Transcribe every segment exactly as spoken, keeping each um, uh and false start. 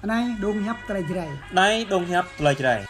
Anai dong hiăp tơlơi Jrai. Anai dong hiăp tơlơi Jrai.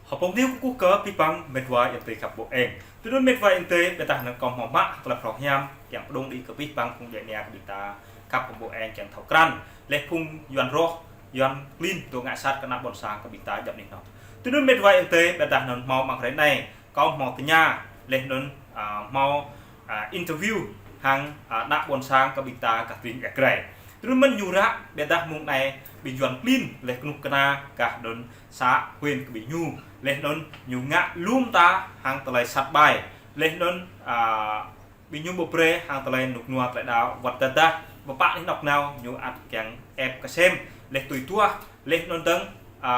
Hơpông diu kơkuh kơ abih bang mĕt wa ayŏng adơi khăp ƀô̆ eng. Tui anŭn mĕt wa ayŏng adơi, ƀiădah anŭn kâo hmâo mă tơlơi phrâo hiam kiăng pơdŏng đĭ kơ abih bang phung djuai ania kơ ƀing ta khăp ƀô̆ eng kiăng thâo krăn. Lĕ phung Yuan rŏh, Yuan klin, tŭ ngă sat kơ ană ƀôn sang kơ ƀing ta djŏp anih anŏ. Tui anŭn mĕt wa ayŏng adơi, ƀiădah anŭn hmâo mơ̆ng hrơi anai, kâo hmâo tơña, lĕ anŭn, a, hmâo, a, interview hăng, a, ană ƀôn sang kơ ƀing ta gah tơring Ia Grai. Tui anŭn mơ̆n ñu răk, ƀiădah mông anai ƀing Yuan klin, lĕ kơnuk kơna gah anŭn să huyện kơ ƀing ñu, lĕ anŭn ñu ngă lŏm ta hăng tơlơi sat ƀai, lĕ anŭn, a, ƀing ñu ƀu brơi hăng tơlơi rơnŭk rơnua tơlơi đaŏ wơ̆t tơdah ƀơ̆ pă anih anŏ nao ñu ăt kiăng ĕp kơsem, lĕ tui tuah, lĕ anŭn dơ̆ng, a,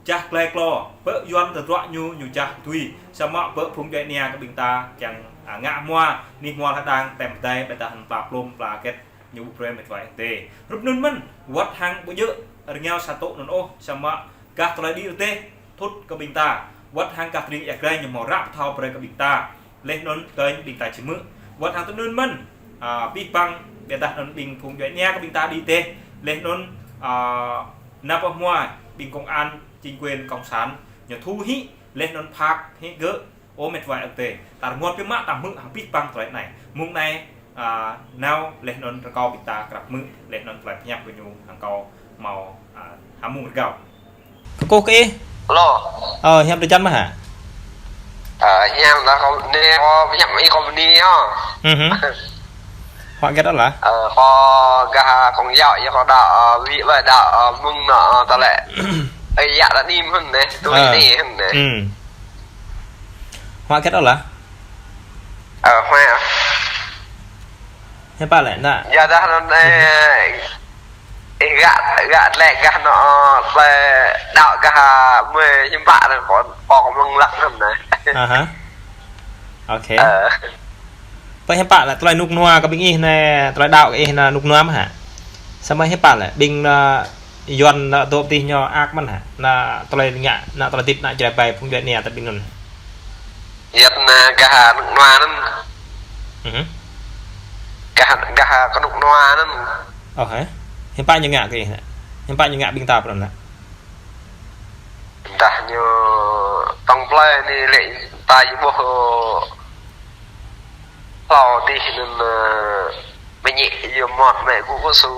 jah glai klô, ƀơi Yuan tơdruă ñu, ñu jah tui, samơ̆ ƀơi phung djuai ania kơ ƀing ta kiăng, a, ngă hmua, anih hmua hơdang tem pơdai, ƀiădah hăng pla plŏm, pla hơget, ñu ƀu brơi mĕt wa ayŏng adơi. Rup anŭn mơ̆n, wơ̆t hăng ƀu djơ̆ rơngiao sa tŏ anŭn ôh, samơ̆ gah tơlơi đĭ rơdêh thut kơ ƀing ta. Wơ̆t hăng gah tơring Ia Grai ñu hmâo răk pơthâo brơi kơ ƀing ta. Lĕ anŭn tơñ ƀing ta či hmư̆. Wơ̆t hăng tui anŭn mơ̆n, a, abih bang ƀiădah anŭn ƀing phung djuai ania kơ ƀing ta đĭ dêh. Lĕ anŭn, a, anăp hmua ƀing công an, chính quyền cộng sản ñu thu hĭ, lĕ anŭn phak hĭ gơ̆. Ơ mĕt wa ayŏng adơi, ta rơngot biă mă ta hmư̆ hăng abih bang tơlơi anai. Mông anai, a, nao lĕ anŭn rơkâo ƀing ta krăp hmư̆, lĕ anŭn tơlơi pơhiăp kơ ñu hăng kâo hmâo, a, hơmư̆ rơgao. Kơkuh kơ ih. Alo. Ơ, hiam tơjan mơ̆ hă? Ơ, hiam dah kâo anai, kâo pơhiăp mă ih kâo bơni yơh. Mhm. Huă hơget ôh lah? Ơ, kâo gah kông yŏ, yơh kâo đaŏ, ơ, wĭ wai đaŏ, ơ, mơ̆ng anŏ, ơ, tơlơi. Ơ, yă ta nim hơnai, tui ơ. Nim hơnai. Hmm. Huă hơget ôh lah? Ơ, huă. Hiư̆m pă lĕ, ană? Yua dah anŭn, ơ, ih gah, gah lĕ gah anŏ, ơ, tơlơi đaŏ gah, ơ, mơi hiư̆m pă anŭn kâo, kâo kơ mơ̆ng lăk anŭn anai. Aha. Ok. Ơ. Tơlơi hiư̆m pă lĕ, tơlơi rơnŭk rơnua kơ ƀing ih anai, tơlơi đaŏ kơ ih anai rơnŭk rơnua mơ̆ hă? Samơ̆ hiư̆m pă lĕ, ƀing ană Yuan ană dŏ pơ adih ñu ăt mơ̆n hă? Ană tơlơi ngă, ană tơlơi hơdip ană Jrai ƀai phung djuai ania ta ƀing anŭn. Yua anai gah rơnŭk rơnua anŭn. Mhm. Gah, gah kơ rơnŭk rơnua anŭn. Ơ hă? Hiư̆m pă ñu ngă kơ ih hă? Hiư̆m pă ñu ngă ƀing ta pơ anŭn hă? Dah ñu tŏng plơi anai lĕ ta yua ƀuh hlâo adih anŭn, ơ, mơñĭ yua mŏt mĕ gŭ kơ su.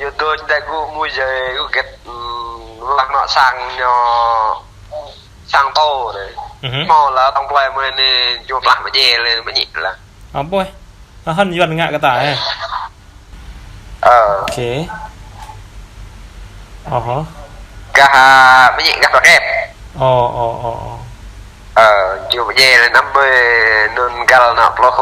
Yua dŏ čơđai gŭ mui jai gŭ hơget, ưm, lah anŏ sang ñu sang tô anai. Mhm. Hmâo lah tŏng plơi mơi anai yua plah mơjê lĕ mơñĭ lah. Ơ, ƀuh. Ơ, hơnŭn Yuan ngă kơ ta, ơ. Ơ. Ok. Ơ hă. Gah, ơ, mơñĭ gah pơkĕp. Ơ, ơ, ơ, ơ. Ơ, yua mơjê lĕ năm mơi anŭn găl anŏ pluh,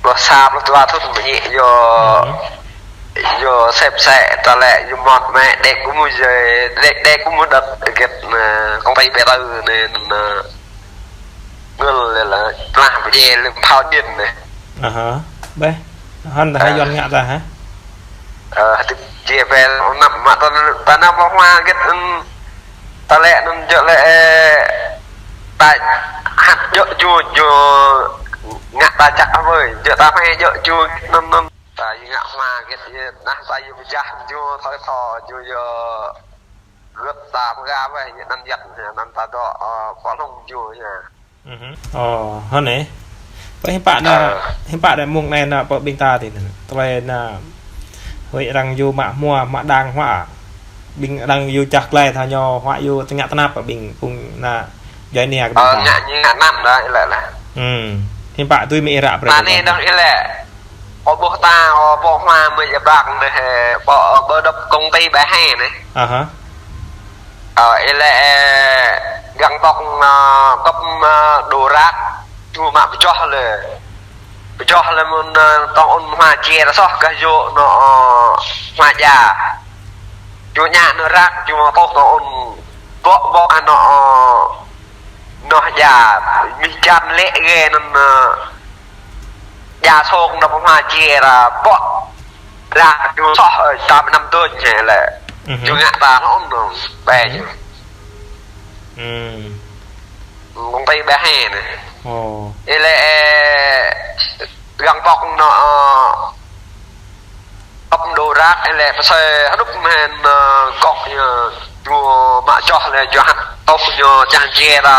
pluh sa, pluh dua thŭn mơñĭ yua, mhm, yua sĕp sĕ, tơlơi yua mŏt mĕ, đĕk kơ mui jai, đĕk, đĕk kơ mui đăt, hơget, ơ, công ty ƀe tơ anai, ơ, ngul lĕ lah, plah mơjê lĕ phao điên anai. Aha, ƀĕ. Hơnŭn dah, ơ, Yuan ngă ta hă? Ơ, hơdip jai ƀĕ, anăm mă ta, ta anăm mă hmua hơget, ưm, tơlơi anŭn djơ̆ lĕ, ơ, ta hăt djơ̆ jua, jua ngă ta čăk hơi, djơ̆ ta hmâo djơ̆ jua, anŭn, anŭn. Ta yua ngă hmua hơget, yua, anai ta yua pơjah jua, thâo thâo, jua, jua. Gơ̆t ta pơga weh, ñu anăn yăt, anăn ta dŏ, ơ, pơ hlung jua ñu. Mhm. Ơ, hơnŭn anai. Pơ hiư̆m pă anai, ơ, hiư̆m pă anai mông anai anai pơ ƀing ta adih anai. Tơlơi anai, huĭ arăng yua mă hmua, mă đang huă. Ƀing arăng yua čah glai tha ñu huă yua tơngă tơnap pơ ƀing phung anai djuai ania kơ ƀing ta. Ơ, ngă ñu ngă anăn dah, ih lĕ lah. Hmm. Hiư̆m pă tui mơ̆ ih răk brơi. Anai dong ih lĕ. Ơ, ƀuh ta, ơ, pô hmua mơi jai prăk anai, ơ, pô, ơ, pô dŏp công ty ƀe hĕ anai. Aha. Ơ, ih lĕ, ơ, găng tŏk, ơ, kơp, ơ, đu răk, ču mă pơčoh lĕ. Pơčoh lĕ mơ̆n, ơ, tŏng ôn hmua či ta soh gah yua anŏ, ơ, hmua ja. Ču ñă anŏ răk, ču mă tŏh tŏng ôn bŏk bŏk anŏ, ơ, noh ja. Mih jan lĕ gê anŭn, ơ, Ia sông nao pơ hma či ra pŏk. Ră ñu soh, ơ, tam năm tơl ñu lĕ. Mhm. Ñu ngă ta hlŏng nong. Bĕ ñu. Mơ̆ng tơi bĕ hĕ nè. Ơ. Ih lĕ, ơ, găng pŏk nao, ơ, ăp đô ră, ih lĕ pơsơi hơdŭp mơ̆n, ơ, gŏk ñu, ñu mă čoh lĕ, ñu hăt tŏk ñu čang či ta.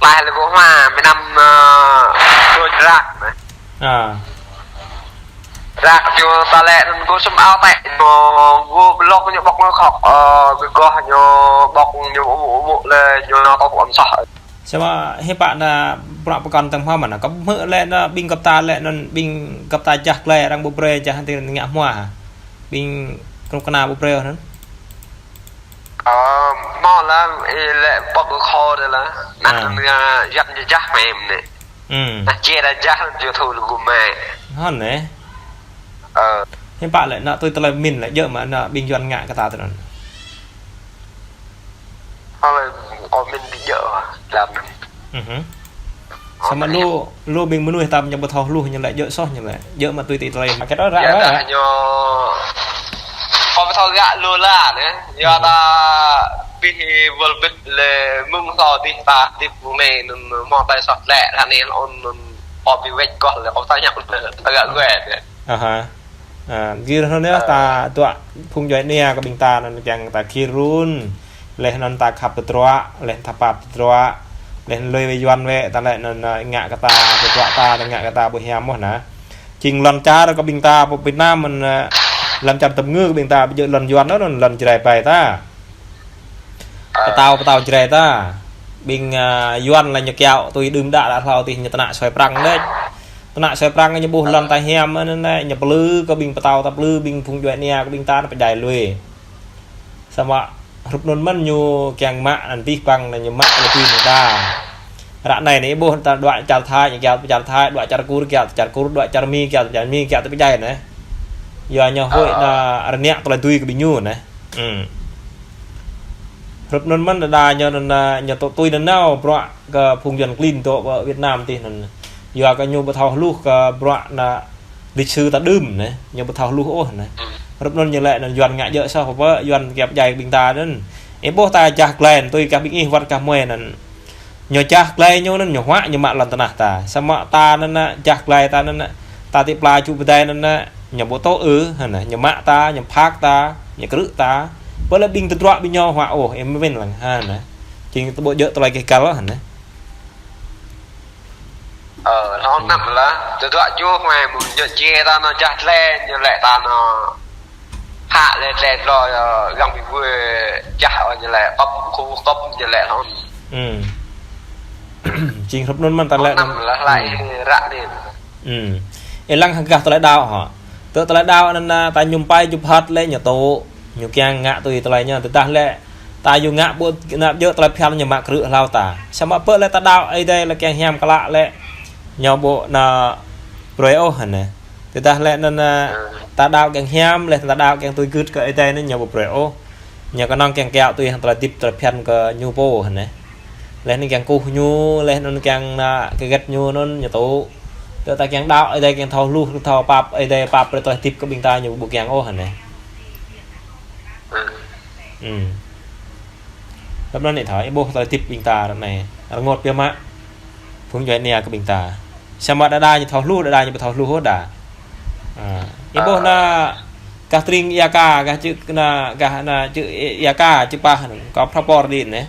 Klaih lĕ gơ̆ hma, mơnam, ơ, tơl ră nè. Ơ. Ră ñu ta lĕ năn gơ̆ sum ao tĕ, ñu gơ̆ blŏk ñu ƀŏk ñu khŏk, ơ, gơ̆ gŏh ñu ƀŏk ñu ƀu ƀu ƀu lĕ ñu nao tŏk ƀu ăm soh. Samơ̆ hiư̆m pă nă prăk pơkŏn tơ̆ng hmâo mơ̆n nă, kơ hmư̆ lĕ nă ƀing gơ̆p ta lĕ năn ƀing gơ̆p ta jah glai arăng ƀu brơi jah hăng tơlơi ngă hmua. Ƀing kơnuk kơna ƀu brơi năn. Ơ, hmâo lah, ih lĕ ƀŏk gơ̆ khŏ dih lah. Nă, ơ, năn, ơ, yap ñu jah mơ̆n nè. Hm. Nă, či ta jah ñu thu lu gơ̆ mơ̆n. Hơn nè. Ơ. Hiư̆m pă lĕ, nă tui tơlơi min lĕ, djơ̆ mă, nă ƀing Yuan ngă kơ ta tui năn. Hơn lĕ, kơ min ƀu djơ̆, lăm. Mhm. Samơ̆ lu, lu ƀing mơnuih ta ñu ƀu thâo hluh ñu lĕ, djơ̆ soh ñu lĕ, djơ̆ mă tui tơlơi. Mă kơ ta ră, ră, ră. Ñu, kơ ƀu thâo gă lu lah nè. Yua ta ƀing wơl bit lĕ mơ̆ng thâo dih ta, dih mơ̆ng nê, năn hmâo tơi soh lĕ, ră nê ôn năn kơ ƀing wĕč gŏh lĕ, kơ ta ñăp lĕ, ta gă gue nè. Aha. Ơ, gir hơnŭn yơh, ơ, ta dŏ phung djuai ania kơ ƀing ta năn kiăng ta gir run, leh năn ta khăp tơdruă, leh ta pap tơdruă, leh lui wai Yuan wĕ, ta lĕ năn, ơ, ngă kơ ta tơdruă ta, ta ngă kơ ta ƀu hiam mơ̆n nă. Jing lŏn čar kơ ƀing ta, pơ Việt Nam mơ̆n, ơ, lŏn čar tơm ngư kơ ƀing ta, ƀu djơ̆ lŏn Yuan nă, năn lŏn Jrai pai ta. Pơtao, pơtao Jrai ta. Ƀing, ơ, Yuan lĕ ñu kiaŏ tui đưm đă đă hlâo tih ñu tơnă sui prăng đĕč. Tơnă sui prăng ñu ƀuh lŏn ta hiam năn nă, ñu plư kơ ƀing pơtao ta plư ƀing phung djuai ania kơ ƀing ta năn pơdjai lui. Samơ̆ hrup nŭn mơ̆n ñu kiăng mă năn tih păng năn ñu mă tơlơi tui năn ta. Ră nê nê ƀuh ta dŏ čar Thai, ñu kiaŏ čar Thai, dŏ čar Kur, kiaŏ čar Kur, dŏ čar Mi, kiaŏ čar Mi, kiaŏ tui pơdjai nê. Yua ñu hơi nă rơniă tơlơi tui kơ ƀing ñu nê. Hm. Hrup nŭn mơ̆n đa đa ñu năn, ơ, ñu tŏ tui năn nao bruă kơ phung Yuan klin tŏ pơ Việt Nam tih năn. Yua kơ ñu ƀu thâo hluh kơ bruă nă lịch sử ta đưm nê, ñu ƀu thâo hluh ôh nê. Hrup nŭn ñu lĕ năn Yuan ngă djơ̆ soh pơ Yuan kiăng pơdjai ƀing ta năn. Ih ƀuh ta jah glai tui kơ ƀing ih wăt kơ mơi năn. Ñu jah glai ñu năn, ñu huă ñu mă lŏn tơnah ta. Samơ̆ ta năn nă, jah glai ta năn nă, ta ti pla ču pơdai năn nă, ñu ƀu tŏ ư, hă nă, ñu mă ta, ñu phak ta, ñu krư̆ ta. Pơ lĕ ƀing tơdruă ƀing ñu huă ôh, ih mĭn lăng, hă nă. Jing tơƀuh djơ̆ tơlơi keh kăl, hă nă. Ơ, hlâo năm lah, tơdruă ču huă mơ̆n ñu či ta năn jah glai, ñu lĕ ta năn. Hă lĕ lĕ lŏ, ơ, găng ƀing ƀuê čah, ơ, ñu lĕ kŏp, khu kŏp ñu lĕ hlŏng. Hm. Jing hrup nŭn mơ̆n ta lĕ năm nŭn. Lah hlai ră nê. Hm. Ih lăng hăng gah tơlơi đaŏ hă. Tơ tơlơi đaŏ năn, ơ, ta mơñum pai jup hăt lĕ ñu tŏ. Ñu kiăng ngă tui tơlơi ñu. Tơdah lĕ ta yua ngă ƀu nă djơ̆ tơlơi phiăn ñu mă krư̆ hlâo ta. Samơ̆ pơ lĕ ta đaŏ Ơi Adai lĕ kiăng hiam klă lĕ. Ñu ƀu nă brơi ôh hă nê. Tơdah lĕ năn, ơ, ta đaŏ kiăng hiam, lĕ ta đaŏ kiăng tui gưt kơ Ơi Adai năn ñu ƀu brơi ôh. Ñu kơnơ̆ng kiăng kiaŏ tui hăng tơlơi hơdip tơlơi phiăn kơ ñu pô hă nê. Lĕ năn kiăng kuh ñu, lĕ năn kiăng nă kơ gĕt ñu năn ñu tŏ. Tơ ta kiăng đaŏ Ơi Adai kiăng thâo hluh, thâo pap, Ơi Adai pap brơi tơlơi hơdip kơ ƀing ta ñu ƀu kiăng ôh hă nê. Hm. Lăm năn nê thâo, ih ƀuh tơlơi hơdip ƀing ta ră nê. Rơngot biă mă. Phung djuai ania kơ ƀing ta. Samơ̆ đa đa ñu thâo hluh, đa đa ñu ƀu thâo hluh ôh đa. Ơ. Ih ƀuh nă, gah tring Ia Ka, gah čư̆ nă, gah nă čư̆ Ia Ka, čư̆ pah, kâo phrâo pơr đĭ nê.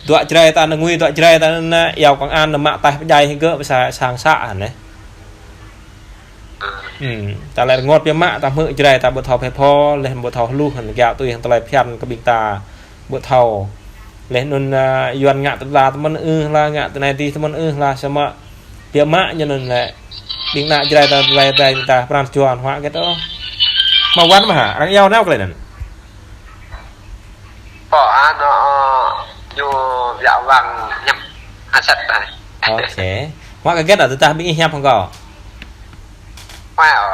Dŏ Jrai ta nă, ngui dŏ Jrai ta nă, iâu công an nă mă taih pơdjai hĭ gơ̆, pơsa sang să hă nê. Hm, ta lĕ rơngot biă mă, ta hmư̆ Jrai ta ƀu thâo phe pho, lĕ ƀu thâo hluh, hăn kiaŏ tui hăng tơlơi phiăn kơ ƀing ta ƀu thâo. Lĕ nŭn, ơ, Yuan ngă tơ ta tơmăn ưh lah, ngă tơ nai tih tơmăn ưh lah, samơ̆ biă mă ñu nŭn lĕ. Ƀing nă Jrai ta, Jrai ta, ta pran juan huă kơ tơ. Mă wăn mă hă, arăng iâu nao kơ lĕ năn. Pô, anŭn, ơ, ñu biă wang ñăm asat ta. Ôkê. Huă kơ gĕt ơ, tơdah ƀing ih ñăm hăng kâo. Huă ơ.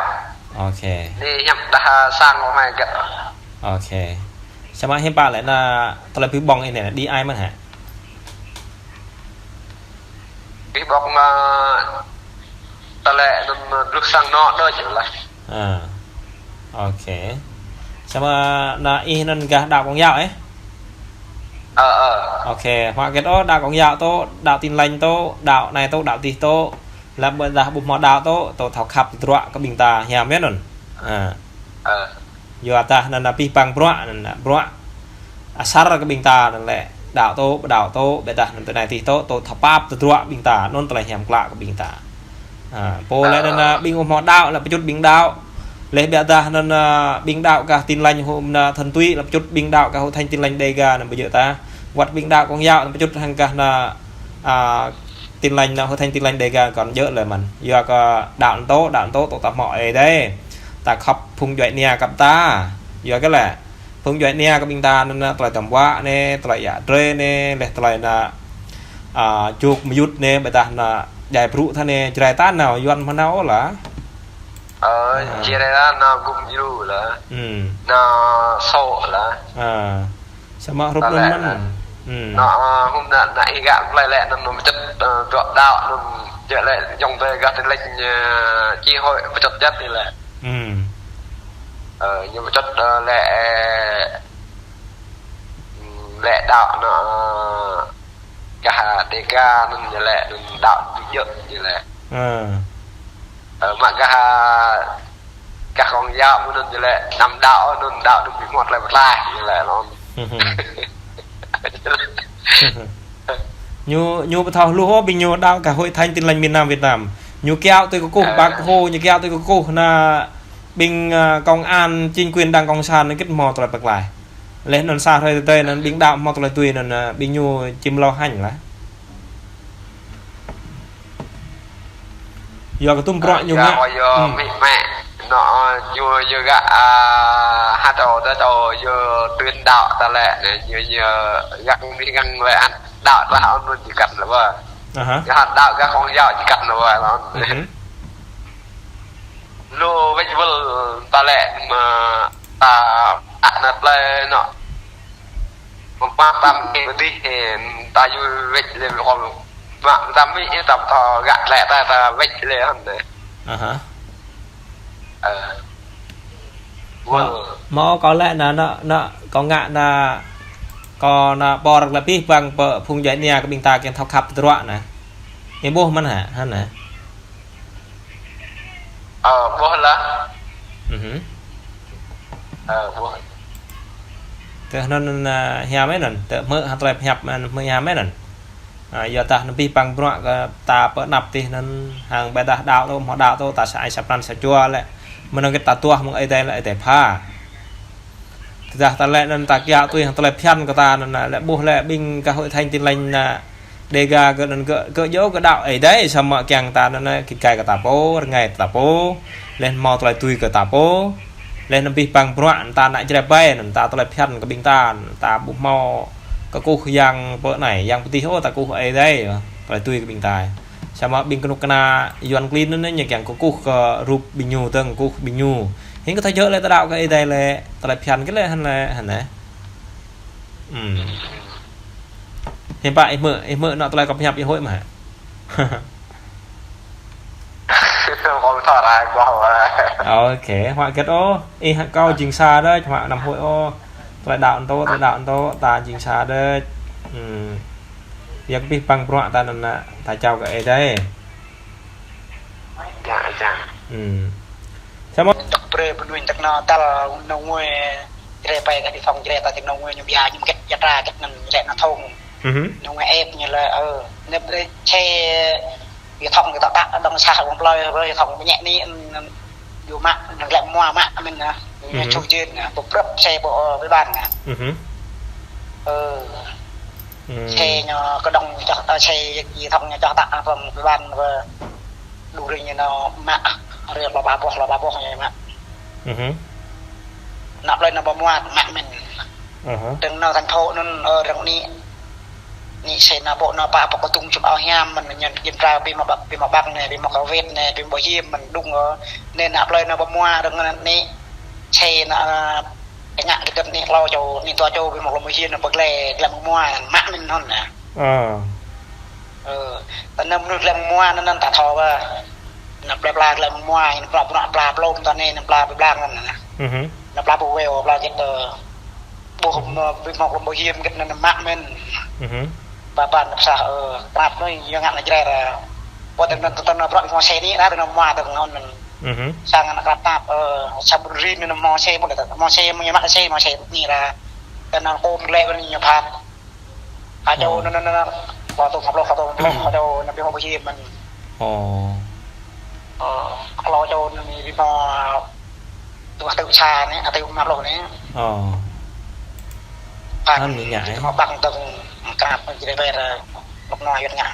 Ôkê. Đi ñăm dah sang huă gĕt ơ. Ôkê. Samơ̆ hiư̆m pă lĕ nă tơlơi pi ƀong ih nê, đi ai mơ̆n hă? Ih ƀŏk mă tơlơi anŭn, ơ, dluh sang anŏ đôč lah. À. Ok. Samơ̆ anŭn ih anŭn gah đaŏ Công giáo ĕ? Ơ, ơ. Ok, hmâo hơget ôh, đaŏ Công giáo tŏ, đaŏ Tin Lành tŏ, đaŏ anai tŏ, đaŏ adih tŏ. Lăp ƀôdah ƀu hmâo đaŏ tŏ, tŏ thâo khăp tơdruă kơ ƀing ta hiam yơh anŭn. À. Ơ. Yua dah anŭn abih bang bruă, anŭn bruă asar kơ ƀing ta anŭn lĕ đaŏ tŏ, ƀu đaŏ tŏ, ƀôdah anŭn tui anai adih tŏ, tŏ thâo pap tơdruă ƀing ta, anŭn tơlơi hiam klă kơ ƀing ta. À, pô lĕ anŭn, à, ƀing ƀu hmâo đaŏ, lĕ pơčut ƀing đaŏ. Lĕ ƀôdah anŭn, à, ƀing đaŏ gah Tin Lành hôm anŭn thuần túy, lĕ pơčut ƀing đaŏ gah Hội Thánh Tin Lành Đêga anŭn ƀu djơ̆ tah. Wăt ƀing đaŏ Công giáo, lĕ pơčut hăng gah anŭn, à, Tin Lành anŭn, Hội Thánh Tin Lành Đêga kŏn djơ̆ lĕ mơ̆n. Yua kơ đaŏ anŭn tŏ, đaŏ anŭn tŏ, tŏ ta hmâo ơi adai. Ta khăp phung djuai ania kơ ta. Yua kơ lĕ phung djuai ania kơ ƀing ta anŭn, tơlơi tơm wă anai, tơlơi yă drơi anai, lĕ tơlơi anŭn, à, čuk mơyut anai, ƀôdah anŭn djai brŭ tha anai, Jrai ta anŭn, Yuan mơ̆ anŭn ôh lah. Ơ, à. Jrai ta anŭn gum jru lah. Hmm. Anŭn sô̆ lah. À. Samơ̆ hrup anŭn mơ̆n. Hmm. Anŭn, ơ, hôm anŭn, anŭn ih gah plơi lĕ anŭn, anŭn pơčut, ơ, tơdruă đaŏ anŭn, djơ̆ lĕ jŏng tơ gah Tin Lành, ơ, chi hội pơčut jăt anai lĕ. Hmm. Ơ, ñu pơčut, ơ, lĕ, ơ, lĕ đaŏ anŭn, ơ, gah Đêga anŭn ñu lĕ anŭn đaŏ djơ̆ ñu lĕ. Ơ. Ơ, mă gah, gah Công giáo anŭn ñu lĕ anăm đaŏ, anŭn đaŏ anŭn ƀu hmâo tơlơi pơklaih ñu lĕ anŭn. Ñu, ñu ƀu thâo hluh ôh, ƀing ñu đaŏ gah Hội Thánh Tin Lành miền Nam Việt Nam. Ñu kiaŏ tui kơkuh, ơ, Bác Hồ, ñu kiaŏ tui kơkuh anŭn ƀing, ơ, công an, chính quyền Đảng Cộng sản anŭn hơget hmâo tơlơi pơklaih. Lĕ anŭn sa hrơi tơdơi anŭn ƀing đaŏ hmâo tơlơi tui anŭn, ơ, ƀing ñu čim lâo hăng lah. Yua kơ tum bruă ñu ngă. Yua, yua, hmm, mĭ mĕ. Anŭn, ơ, yua, yua gah, à, hơdôm, hơdôm, yua tuyên đạo ta lĕ, anŭn, yua, yua gah mĭ gah lĕ hăng đạo ta hơdôm anŭn či kăn lah ƀă. Aha. Yua hăng đạo gah Công giáo či kăn lah ƀă, anŭn. Mhm. Lu wĕč wơl ta lĕ mă ta, ta anŭn plơi anŭn. Mă ta mĭ pơdih, ơ, ta yua wĕč lĕ kơ mă ta mĭ, ơ, ta thâo gah lĕ ta, ta wĕč lĕ hăng anŭn. Aha. Ơ. Wơl. Mă, mă kâo lĕ anŭn, anŭn, anŭn, kâo ngă anŭn, kâo anŭn ƀuh lĕ abih bang pơ phung djuai ania kơ ƀing ta kiăng thâo khăp tơdruă anŭn. Ih ƀuh mơ̆n hă, hă anŭn. Ơ, ƀuh lah. Mhm. Ơ, ƀuh. Tơ anŭn, anŭn, ơ, hiam mơ̆n anŭn. Tơ hmư̆ hăng tơlơi pơhiăp, ơ, hmư̆ hiam mơ̆n anŭn. Ơ, yua dah anŭn abih bang bruă kơ ta pơ anăp adih anŭn hăng ƀôdah đaŏ tŏ, hmâo đaŏ tŏ, ta sa ai sa pran sa jua lĕ. Mơ̆ng anŭn kơ ta tuah mơ̆ng Ơi Adai lĕ Ơi Adai pha. Tơdah ta lĕ anŭn ta kiaŏ tui hăng tơlơi phiăn kơ ta anŭn, lĕ ƀuh lĕ ƀing gah Hội Thánh Tin Lành anŭn Đêga gơ̆ anŭn gơ̆, gơ̆ djơ̆ gơ̆ đaŏ Ơi Adai samơ̆ kiăng ta anŭn kơ gai kơ ta pô, rơngai ta pô, lĕ hmâo tơlơi tui kơ ta pô, lĕ anŭn abih bang bruă anŭn ta ană Jrai ƀai anŭn ta tơlơi phiăn kơ ƀing ta, ta ƀu hmâo kơkuh yang pơ anai, yang pơdih ôh, ta kơkuh Ơi Adai, tơlơi tui kơ ƀing ta. Samơ̆ ƀing kơnuk kơna Yuan klin anŭn ñu kiăng kơkuh kơ rup ƀing ñu, tơ̆ng kơkuh ƀing ñu. Hing kơ ta djơ̆ lĕ ta đaŏ kơ Ơi Adai lĕ, tơlơi phiăn kơ lĕ hăng lĕ, hăng lĕ. Hmm. Hiư̆m pă ih hmư̆, ih hmư̆ anŏ tơlơi kâo pơhiăp ih huĭ mơ̆ hă? Kâo thâo rai ƀuh mơ̆. Ok, hmâo hơget ôh. Ih hăng kâo jing sa đôč, hmâo anăm huĭ ôh. Tơlơi đaŏ anŭn tŏ, tơlơi đaŏ anŭn tŏ, ta jing sa đôč. Hmm. Yua kơ abih bang bruă ta anŭn, ta jao kơ Ơi Adai. Jang, jang. Hmm. Samơ̆. Tŏk brơi pơnuih tơk anŭn tal nông ngôi Jrai ƀai ta đi thong Jrai ta tơk nông ngôi ñu bia ñu hơget jatra hơget anŭn lĕ anŭn thong. Mhm. Nông ngôi ĕp ñu lĕ, ơ, nĕp lĕ che ñu thong ñu tŏ đaŏ đơ̆ng sa ƀơ̆ng plơi, ƀơi thong bơñĕ anai, anŭn, anŭn, ñu mă, anŭn lĕ mua mă mơ̆n anŭn. Ñu, mhm, chu jên anŭn, ƀu prăp che ƀu, ơ, ƀơi ƀan anŭn. Mhm. Ơ. Hmm. Xe ñu kơđông ñu čŏh, ơ, xe yă thong ñu čŏh tăk, ơ, pơm kơ ƀan, ơ, đu rĭng ñu anŭn mă, rĭ lŏ ba boh, lŏ ba boh ñu mă. Mhm. Anăp plơi anŭn ƀu mua, mă mơ̆n. Aha. Tơ̆ng anŭn thành phố anŭn, ơ, răng anai, anai xe anŭn ƀu anŭn pă pơkơtung čum ao hiam mơ̆n, ñu kiăng tra ƀing mă ƀă, ƀing mă ƀăng anai, ƀing mă kơ wĕt anai, ƀing mă hiam mơ̆n đung, ơ. Anai anăp plơi anŭn ƀu mua, răng anai, xe anŭn, ơ, Ơ, ngă kơ tơm anai klâo čô, anai dua čô, ƀing mơ̆ng lŏm hiên, ƀơi glai, glai mơ̆ng mua, mă mơ̆n hŏn anŭn. Ơ. Ơ, tơ anŭn mơnuih lĕ mơmua anŭn, anŭn ta thâo ƀă. Anŭn pla pla lĕ mơmua, anŭn pla pla pla plôm tơ anai, anŭn pla pla blang anŭn. Mhm. Anŭn pla ƀu weo, pla jĕt, ơ, ƀuh, ơ, ƀu hmâo lŏm ƀu hiam kĕt anŭn mă mơ̆n. Mhm. Ba ba anŭn pơsah, ơ, prap anŭn, yua ngă anŭn Jrai ră. Ƀu tơ anŭn tơ anŭn bruă mơmua se anai, ră tơ anŭn mơmua tơ ngôn anŭn. Mhm. Sang anŭn krăp tap, ơ, sa ƀun rin anŭn mơmua se, ƀu lĕ tơ mơmua se, mơmua mă se, mơmua se anai ră. Tơ anŭn kôm lĕ anŭn ñu phat. Hơjao anŭn, anŭn, anŭn, klâo rơtuh pă pluh, klâo rơtuh pă pluh, hơjao anŭn ƀu hmâo ƀu hiam mơ̆n. Ơ. Ơ, klâo hơjao anŭn ƀu hmâo, ơ, tŭ, tŭ sa anai, tŭ mă pluh anai. Ơ. Phat anŭn ñu ngă, ơ, hmâo ƀăng tơ̆ng krăp anŭn Jrai ră, ơ, lŏk nua yua ngă.